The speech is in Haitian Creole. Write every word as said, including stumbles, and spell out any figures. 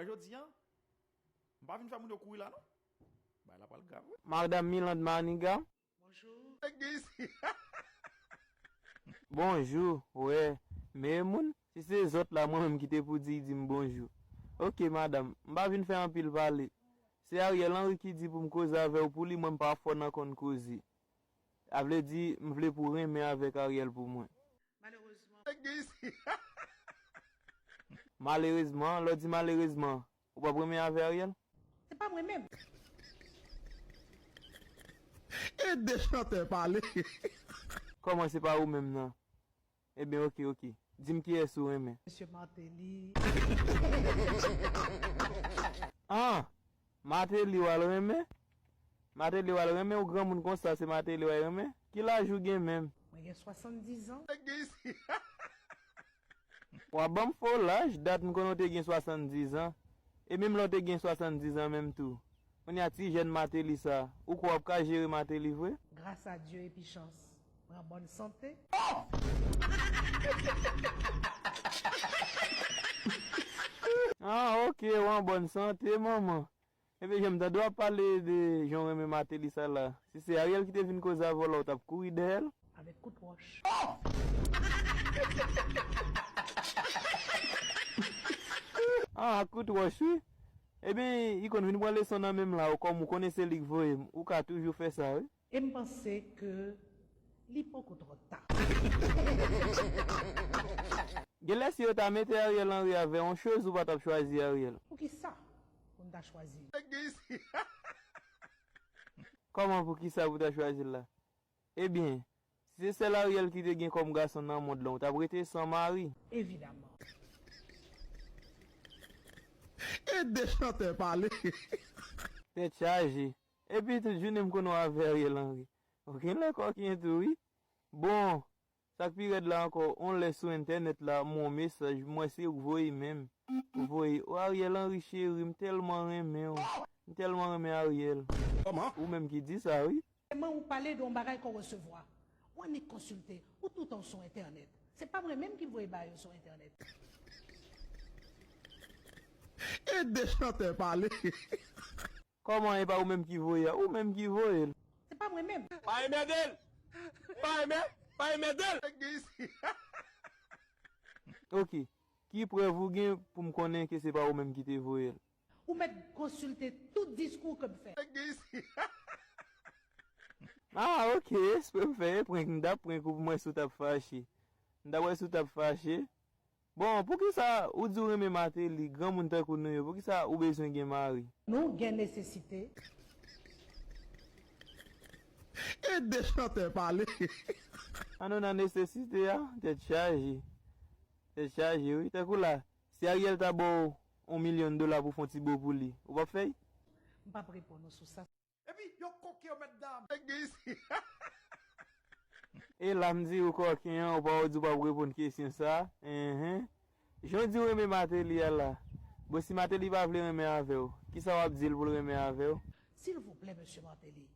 Jodi a, m pa vin fè moun yo kouri la non. Bagay la pral grav wi. Madam Milande Maniga. Bonjou. Nèg gen isi. Bonjou, wè. Men moun, si se zòt la, mwen menm ki te pou di, di m bonjou. Oke, madanm, m pa vin fè anpil pale. Se Ariel Henry ki di pou m koze avè w pou li, mwen m pa fò nan konn koze. A vle di, m vle pou w renmen avèk Ariel pou mwen. Malerezman. Nèg gen isi. Malerezman, lè w di malerezman, ou p ap renmen avè Ariel? Se pa mwen menm. Ede chantè pale. Kòman se pa ou menm nan? Ebyen, oke, oke. Di m kiyès ou renmen. Mesye Martelly. Ah! Martelly w al renmen? Martelly w al renmen? Ou granmoun konsa, se Martelly w al renmen? Ki laj ou gen menm? Mwen gen swasanndiz an. Nèg gen isi. W ap ban m fo laj, dat m konnen w te gen swasanndiz an. E menm lè w te gen swasanndiz an menm tou. Kounye a ti jèn Martelly sa, ou kwè w ap ka jere Martelly vre? Gras a Dye epi chans, mwen an bòn sante. Ah, oke, w an bòn sante, manman. Ebyen, jan m tande w ap pale de jan w renmen Martelly sa la, si se Ariel ki te vin koze avè w la, w t ap kouri dèyè l? Avèk kout wòch. Ah, ak kout wòch, wi. Ebyen, li konn vin pran leson nan men m la, ou kòm ou konnen se li k voye m, ou ka toujou fè sa, wi. E m panse ke li poko twò ta. Genlè si yo ta mete Ariel Henry avè yon choz, ou pa t ap chwazi Ariel. Poukisa pou m ta chwazi? Nèg gen isi. Kòman poukisa pou w ta chwazi l la? Ebyen, si se sèl Ariel ki te gen kòm gason nan mond lan, ou t ap rete san mari? Evidaman. Ede chantè pale. Tèt chaje. Epi tout jounen m konnen w avè Ariel Henry. Ou genlè kòken tou, wi. Bon, sa k pi rèd la ankò, on lè sou entènèt la, m wè yon mesaj, m wè se ou k voye menm. Ou voye, o Ariel Henry cheri, m tèlman renmen w. M tèlman renmen Ariel. Kòman? Ou menm ki di sa, wi. Sèlman ou pale de yon bagay ke w resevwa. Ou annik konsilte, ou toutan w sou entènèt. Se pa mwen menm ki voye bagay yo sou entènèt. Ede chantè pale. Kòman e pa ou menm ki voye a? Ou menm ki voye l. Se pa mwen menm. Pa enmède l! Pa enmè-, pa enmède l! Nèg gen isi. Oke. Ki prèv ou gen pou m konnen ke se pa ou menm ki te voye l? Ou mèt konsilte tout diskou ke m fè. Nèg gen isi. Ah, oke. Espre m fè e prank, m t ap prank ou pou m wè si w t ap fache. M t ap wè si w t ap fache. Bon, poukisa ou di w renmen Martelly, granmoun tankou nou yo, poukisa ou bezwen gen mari? Nou gen nesesite. Ede chantè pale. An nou nan nesesite a, tèt chaje. Tèt chaje, wi. Tankou la, si Ariel ta ba w yon milyon dola pou w fè yon ti bo pou li, ou p ap fè l? M p ap reponn ou sou sa. Epi yo koke yo mèt dam. Nèg gen isi. E la m di ou kòken an, ou pa ou di ou p ap reponn kesyon sa. Enhen. Jan w di w renmen Martelly a la. Bon, si Martelly pa vle renmen avè w, kisa w ap di l pou l renmen avè w? Silvouplè, mesye Martelly.